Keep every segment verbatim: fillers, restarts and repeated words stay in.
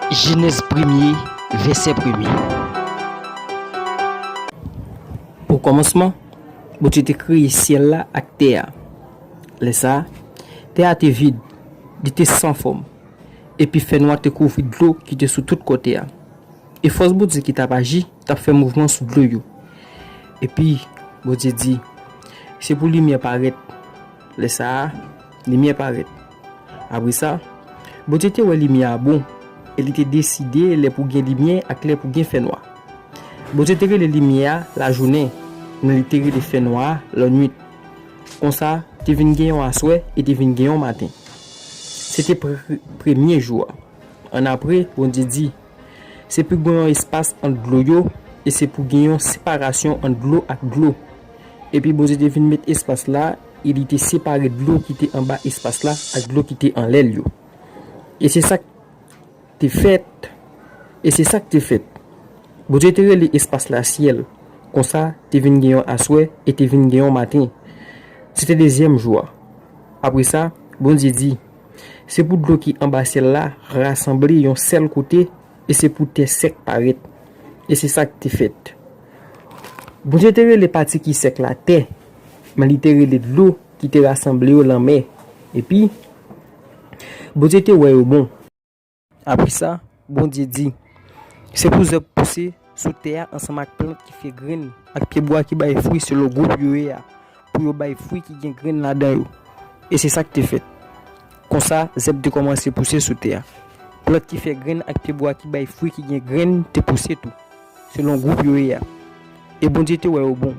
Jenèz premye, vèsè premye. Okòmansman, Bondye te kreye syèl la ak tè a. Lè sa a, tè a te vid, li te san fòm, epi fènwa te kouvri dlo ki te sou tout kò tè a. E fòs Bondye ki t ap aji t ap fè mouvman sou dlo yo. Epi, Bondye di, "Se pou limyè parèt." Lè sa a, limyè parèt. Apre sa, Bondye te wè limyè a bon, e li te deside lè pou gen limyè ak lè pou gen fènwa. Bondye te rele limyè a lajounen, men li te rele fènwa a lannwit. Konsa, te vin gen yon aswè e te vin gen yon maten. Se te pre-, premye jou a. Annapre, Bondye di, "Se pou gen yon espas ant dlo yo, e se pou gen yon separasyon ant dlo ak dlo." Epi Bondye te vin met espas la, e li te separe dlo ki te anba espas la ak dlo ki te anlè l yo. E se sa k te fèt. E se sa k te fèt. Bondye te rele espas la syèl. Konsa, te vin gen yon aswè e te vin gen yon maten. Se te dezyèm jou a. Apre sa, Bondye di, "Se pou dlo ki anba syèl la rasanble yon sèl kote, e se pou tè sèk parèt." E se sa k te fèt. Bondye te rele pati ki sèk la tè, men li te rele dlo ki te rasanble yo lanmè. Epi, Bondye te wè yo bon. Apre sa, Bondye di, "Se pou zèb pouse sou tè a ansanm ak plant ki fè grenn, ak pyebwa ki bay fwi selon gwoup yo ye a, pou yo bay fwi ki gen grenn ladan yo." E se sa k te fèt. Konsa, zèb te kòmanse pouse sou tè a. Plant ki fè grenn ak pyebwa ki bay fwi ki gen grenn te pouse tou, selon gwoup yo ye a. E Bondye te wè yo bon.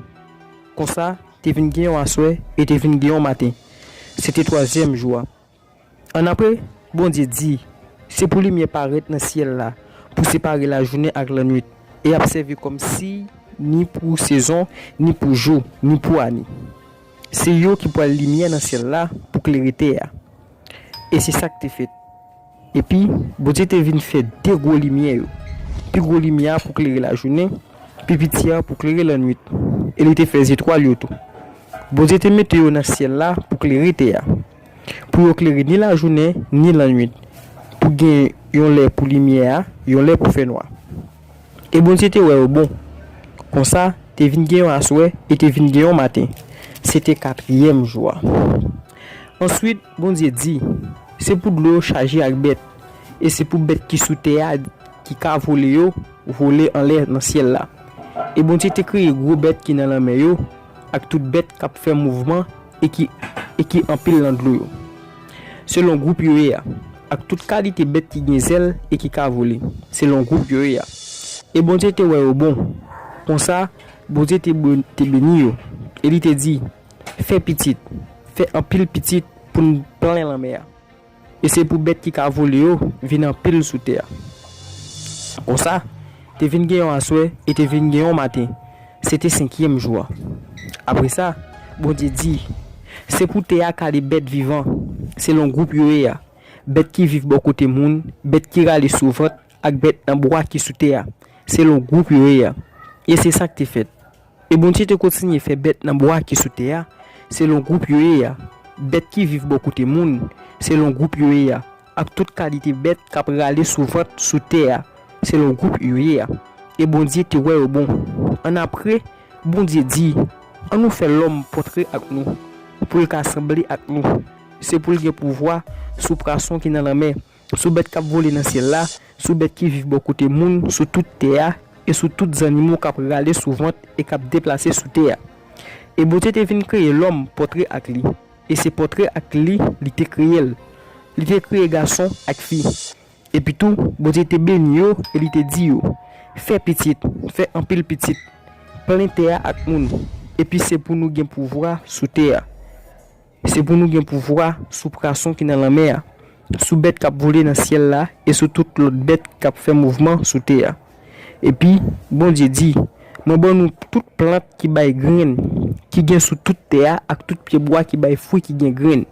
Konsa, te vin gen yon aswè e te vin gen yon maten. Se te twazyèm jou a. Annapre, Bondye di, "Se pou limyè parèt nan syèl la, pou separe lajounen ak lannwit, e y ap sèvi kòm siy ni pou sezon, ni pou jou, ni pou ane. Se yo ki pral limyè nan syèl la pou klere tè a." E se sa k te fèt. Epi, Bondye te vin fè de gwo limyè yo. Pi gwo limyè a pou klere lajounen, pi piti a pou klere lannwit. E li te fè zetwal yo tou. Bondye te mete yo nan syèl la pou klere tè a, pou yo klere ni lajounen, ni lannwit, pou gen yon lè pou limyè a, yon lè pou fènwa. E Bondye te wè yo bon. Konsa, te vin gen yon aswè e te vin gen yon maten. Se te katriyèm jou a. Answit, Bondye di, "Se pou dlo yo chaje ak bèt, e se pou bèt ki sou tè a ki ka vole yo vole anlè nan syèl la." E Bondye te kreye gwo bèt ki nan lanmè yo, ak tout bèt k ap fè mouvman e ki, e ki anpil nan dlo yo, selon gwoup yo ye a, ak tout kalite bèt ki gen zèl e ki ka vole, selon gwoup yo ye a. E Bondye te wè yo bon. Konsa, Bondye te be-, te beni yo, e li te di, "Fè pitit, fè anpil pitit pou n plen lanmè a. E se pou bèt ki ka vole yo vin anpil sou tè a." Konsa, te vin gen yon aswè e te vin gen yon maten. Se te senkyèm jou a. Apre sa, Bondye di, "Se pou tè a kale bèt vivan, selon gwoup yo ye a, bèt ki viv bò kote moun, bèt ki rale sou vant, ak bèt nan bwa ki sou tè a, selon gwoup yo ye a." E se sa k te fèt. E Bondye te kontinye fè bèt nan bwa ki sou tè a, selon gwoup yo ye a, bèt ki viv bò kote moun, selon gwoup yo ye a, ak tout kalite bèt k ap rale sou vant sou tè a, selon gwoup yo ye a. E Bondye te wè yo bon. Annapre, Bondye di, "Annou fè lòm pòtre ak nou, pou l ka sanble ak nou. Se pou l gen pouvwa sou pwason ki nan lanmè, sou bèt k ap vole nan syèl la, sou bèt ki viv bò kote moun, sou tout tè a, e sou tout zannimo k ap rale sou vant e k ap deplase sou tè a." E Bondye te vin kreye lòm pòtre ak li, e se pòtre ak li li te kreye l. Li te kreye gason ak fi. Epitou, Bondye te beni yo e li te di yo, "Fè pitit, fè anpil pitit, plen tè a ak moun, epi se pou nou gen pouvwa sou tè a." Se pou nou gen pouvwa sou pwason ki nan lanmè a, sou bèt k ap vole nan syèl la e sou tout lòt bèt k ap fè mouvman sou tè a. Epi, Bondye di, "Mwen ban nou tout plant ki bay grenn, ki gen sou tout tè a, ak tout pyebwa ki bay fwi ki gen grenn.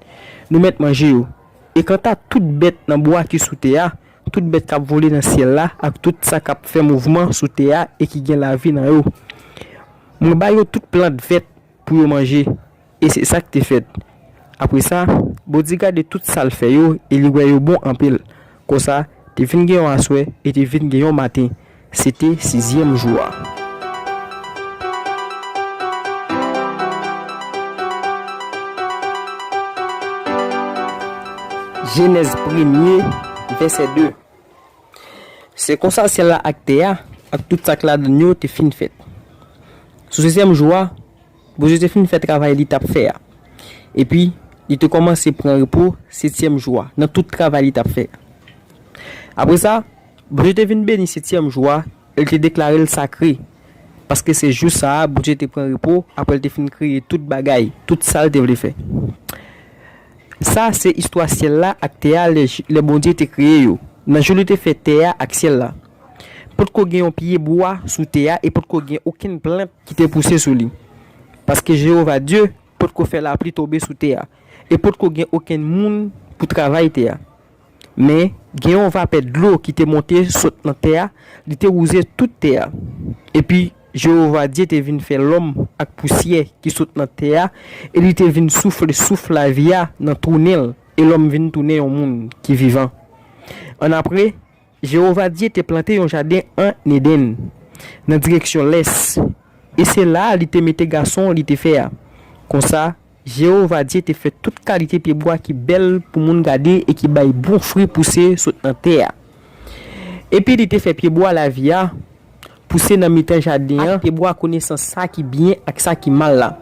Nou mèt manje yo. E kanta tout bèt nan bwa ki sou tè a, tout bèt k ap vole nan syèl la, ak tout sa k ap fè mouvman sou tè a e ki gen lavi nan yo, mwen ba yo tout plant vèt pou yo manje." E se sa k te fèt. Apre sa, Bondye gade tout sa l fè yo e li wè yo bon anpil. Konsa, Te vin gen yon aswè e te vin gen yon maten. Se te sizyèm jou a. Jenèz premye, vèsè de. Se konsa syèl la ak tè a, ak tout sa k ladan yo te fin fèt. Sou sizyèm jou a, Bondye te fin fè travay li t ap fè a. Epi, li te kòmanse pran repo setyèm jou a, nan tout travay li t ap fè a. Apre sa, Bondye te vin beni setyèm jou a, e l te deklare l sakre, paske se jou sa a Bondye te pran repo apre l te fin kreye tout bagay, tout sa l te vle fè. Sa se istwa syèl la ak tè a lè, lè Bondye te kreye yo, nan jou li te fè tè a ak syèl la. Potko gen yon pye bwa sou tè a e potko gen okenn plant ki te pouse sou li. Paske Jewova Dye potko fè lapli tonbe sou tè a, e potko gen okenn moun pou travay tè a. Men, gen yon vapè dlo ki te monte sot nan tè a, li te wouze tout tè a. Epi, Jewova Dye te vin fè lòm ak pousyè ki sot nan tè a, e li te vin soufle souf lavi a nan twou nen l, e lòm vin tounen yon moun ki vivan. Annapre, Jewova Dye te plante yon jaden ann Edenn, nan direksyon lès, e se la a li te mete gason li te fè a. Konsa, Jewova Dye te fè tout kalite pyebwa ki bèl pou moun gade e ki bay bon fwi pouse sot nan tè a. Epi li te fè pyebwa lavi a pouse nan mitan jaden an, ak pyebwa konesans sa ki byen ak sa ki mal la.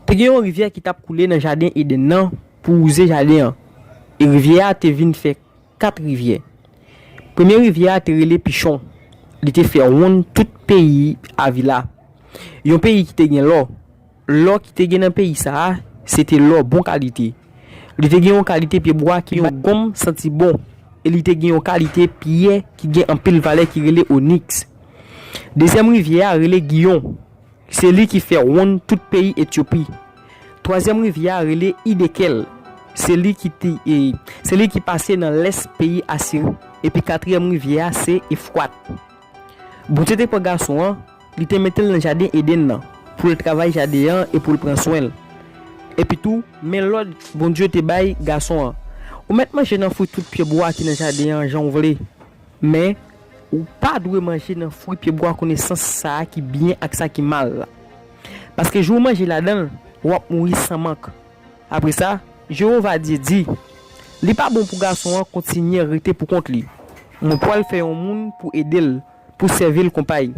Te gen yon rivyè ki t ap koule nan jaden Edenn nan pou wouze jaden an, e rivyè a te vin fè kat rivyè. Premye rivyè a te rele Pichon. Li te fè wonn tout peyi Avila, yon peyi ki te gen lò. Lò ki te gen nan peyi sa a, se te lò bon kalite. Li te gen yon kalite pyebwa ki yon gonm santi bon, e li te gen yon kalite pyè ki gen anpil valè ki rele oniks. Dezyèm rivyè a rele Giyon. Se li ki fè wonn tout peyi Etyopi. Twazyèm rivyè a rele Idekèl. Se li ki te, e, se li ki pase nan lès peyi Asiri. Epi katriyèm rivyè a se Efwat. Bondye te pran gason an, li te mete l nan jaden Edenn nan, pou l travay jaden an e pou l pran swen l. Epi tou, men lòd Bondye te bay gason an: Ou mèt manje nan fwi tout pyebwa ki nan jaden an jan w vle. Men, ou pa dwe manje nan fwi pyebwa konesans sa a ki byen ak sa ki mal la. Paske jou w manje ladan l, w ap mouri san mank. Apre sa, Jewova Dye di: Li pa bon pou gason an kontinye rete poukont li. Mwen pral fè yon moun pou ede l, pou sèvi l konpay.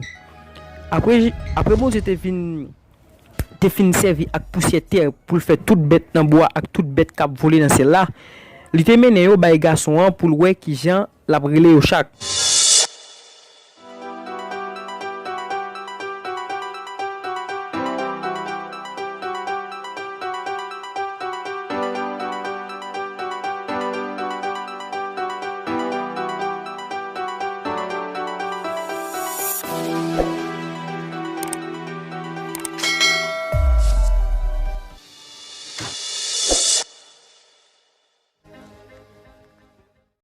Apre, apre Bondye te vin, te fin sèvi ak pousyè tè pou l fè tout bèt nan bwa ak tout bèt k ap vole nan syèl la, li te mennen yo bay gason an pou l wè kijan l ap rele yo chak.